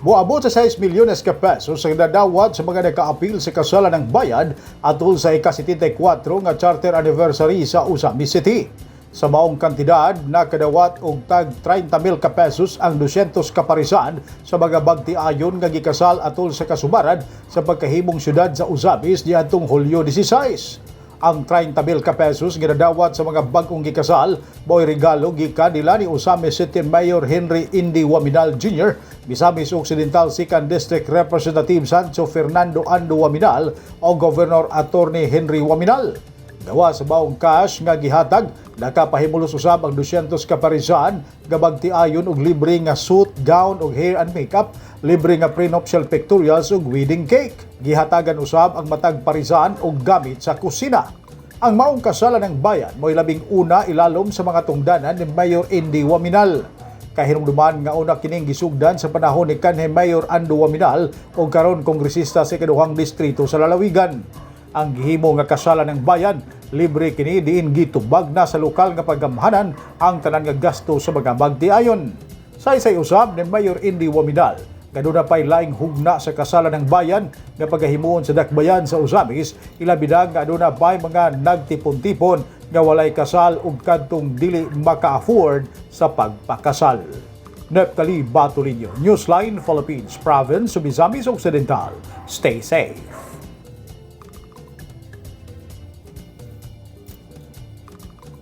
Moabot sa 6 milyones ka pesos ang nadawat sa mga nakaapil sa kasalan ng bayan atol sa ika-74 nga charter anniversary sa Ozamiz City. Sa maong kantidad, nakadawat og tag 30 mil ka pesos ang 200 kaparisan sa mga bagtiayon nga gikasal atol sa kasubaran sa pagkahimong syudad sa Ozamiz niadtong Hulyo 16. Ang 30 mil ka pesos ginadawat sa mga bag-ong gikasal mo'y regalo gikan nila ni Ozamiz City Mayor Henry Indy Oaminal Jr., Misamis Occidental 2nd District Representative Sancho Fernando Ando Oaminal o Governor Attorney Henry Oaminal. Gawa sa maong cash nga gihatag, nakapahimulos usab ang 200 kaparisan nga bagtiayon og libre nga suit, gown ug hair and makeup, libre nga prenuptial pictorials ug wedding cake. Gihatagan usab ang matag parisan og gamit sa kusina. Ang maong kasalan ng bayan mo'y labing una ilalom sa mga tungdanan ni Mayor Indy Oaminal. Kahinumduman nga una kining gisugdan sa panahon ni kanhi Mayor Ando Oaminal o karon kongresista sa ikaduhang distrito sa lalawigan. Ang gihimo nga kasalan ng bayan, libre kini diin gitubag na sa lokal nga pagamhanan ang tanan nga gasto sa mga magtiayon. Saysay usab ni Mayor Indy Oaminal, kaduna pa'y laing hugna sa kasalan ng bayan nga pagahimuon sa dakbayan sa Ozamiz, ilabi na nga aduna pa'y mga nagtipon-tipon nga walay kasal ug kadtong dili maka-afford sa pagpakasal. Neptali Batulinyo, Newsline Philippines, Province of Misamis Occidental. Stay safe.